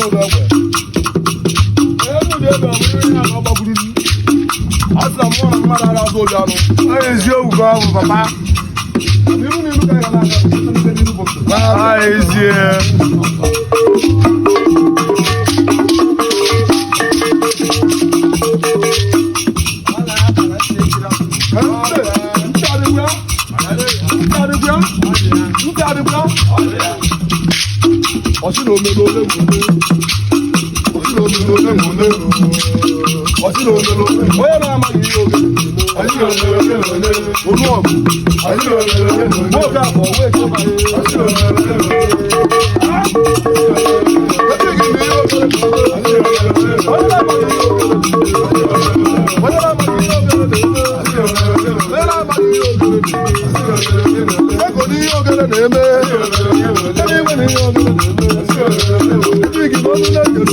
Ụlọ egbe elu dị ebe ọ bụrụ ihe na ọ gbagburu. A sị na mmụọ na mmadụ ara azụ obi anụ. Ọ eziokwu ka ọ bụ, papa. Iru na iru ka anyị ga na-aga site n'iru bụ ndụ. Ọ ezie. Ntị adịkwa ya? Ntị adịkwa ya? Ntị adịkwa ya? Ọsị na omere ole ma ole. Ọsị na omere ole ma ole. Ọsị na omere ole. Onye na-amaghị ihe ogene na-eme. Ọsị na omere ole ma ole. Olu ọgụ. Ọsị na omere ole ma ole. Nwoke abụọ wee chọba ya. Ọsị na omere ole ma ole. Ejighị m ihe ogene na-eme. Onye na-amaghị ihe ogene na-eme. Onye na-amaghị ihe ogene na-eme. Onye na-amaghị ihe ogene na-eme. Ego na ihe ogene na-eme. Ebe igwe na ihe ogene na-eme. Ejighị m ọnụ na-ekele.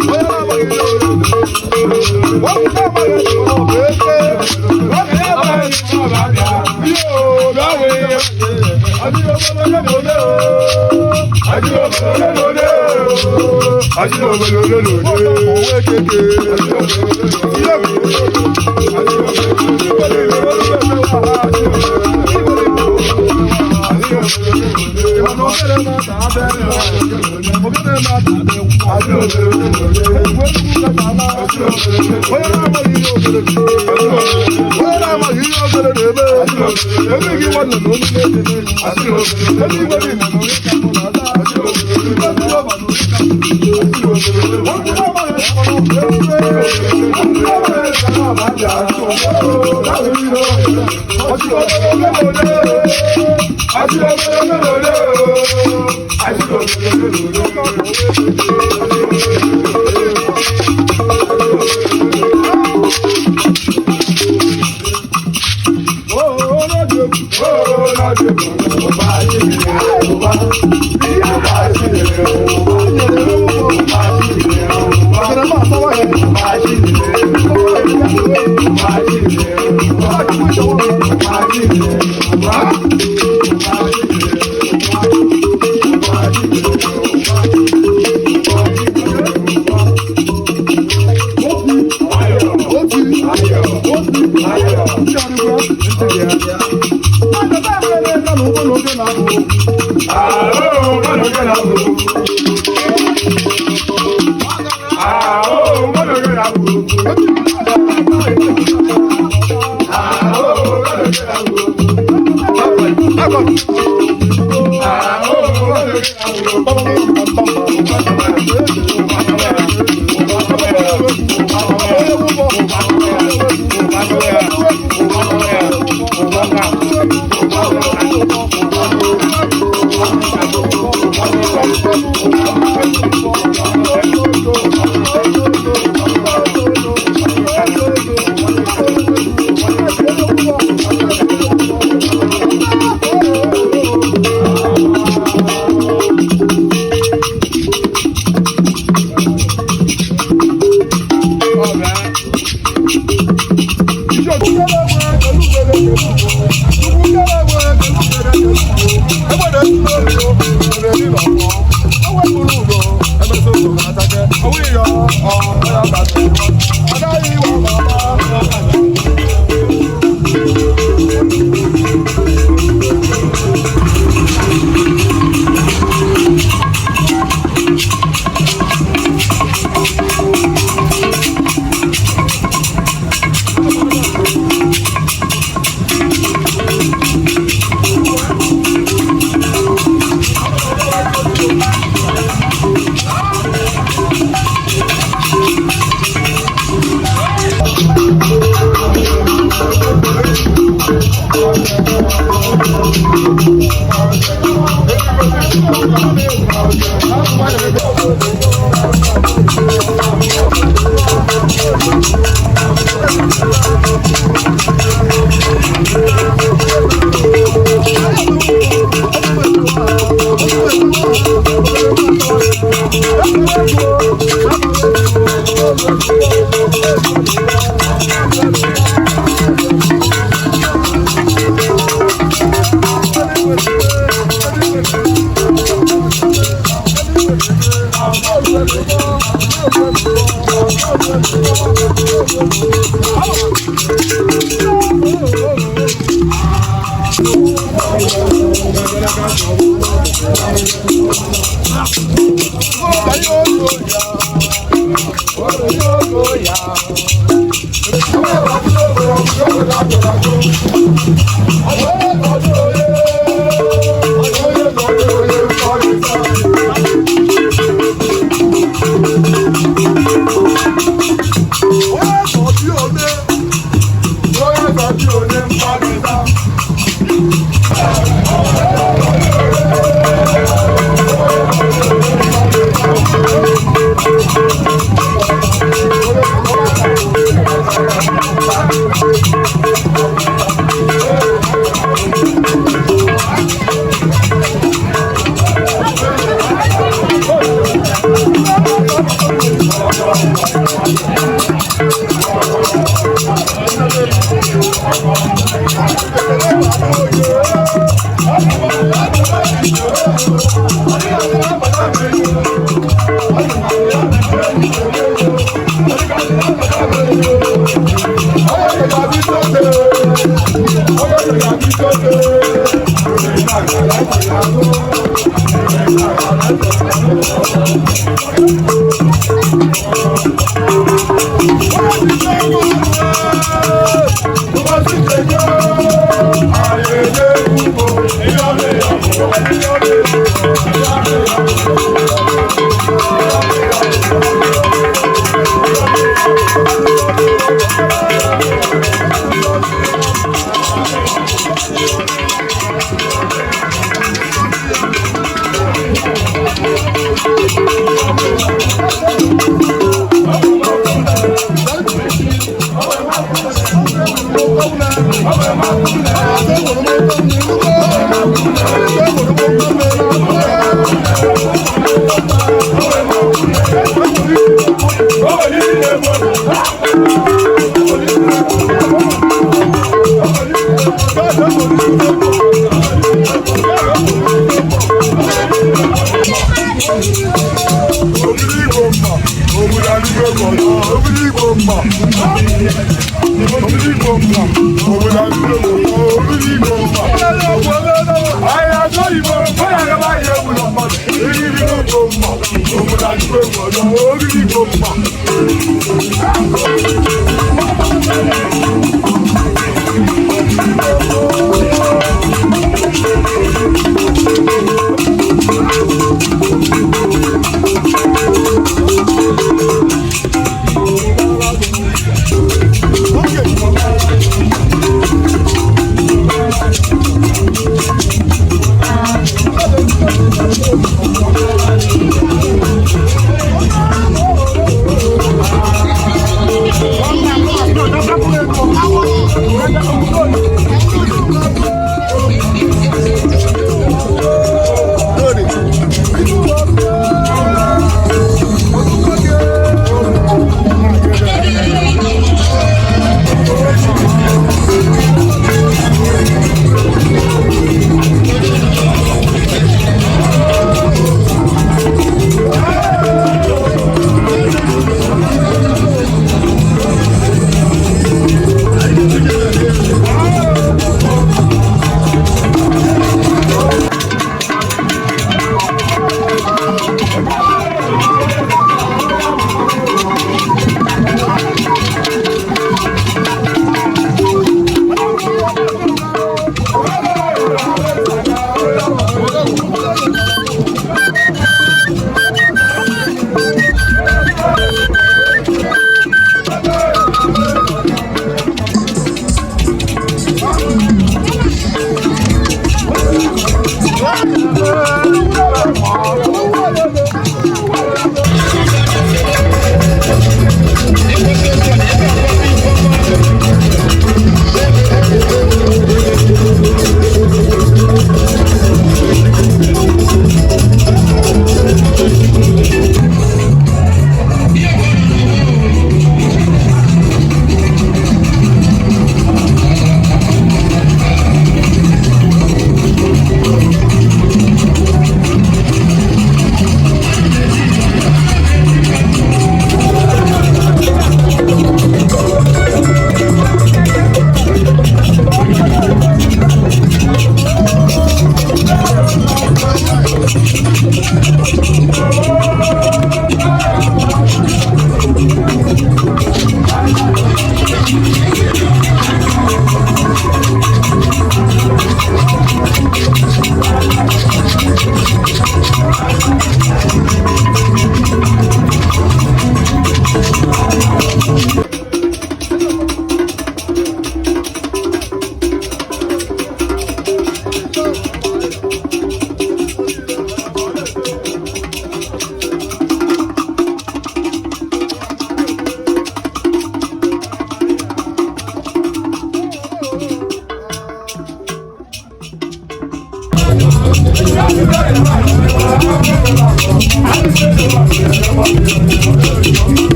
Onye na-amaghị ihe ogene na-eme. Nwoke na-amaghị ihe ọ bụ eke. Nwoke na-amaghị ihe ọ bụ abịa. Ihe o, bịa wee ihe. Adịghị obere onye na ole o. Adịghị obere onye na ole o. Adịghị obere onye na ole. Nwoke keke. Ihe bụ onye na-amaghị ihe obere na-eme ebe gị nwanne na onye na-ekele ebe igwe dị na onye ka mụ na ada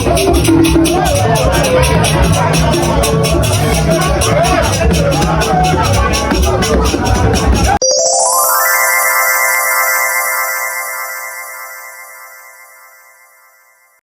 Thank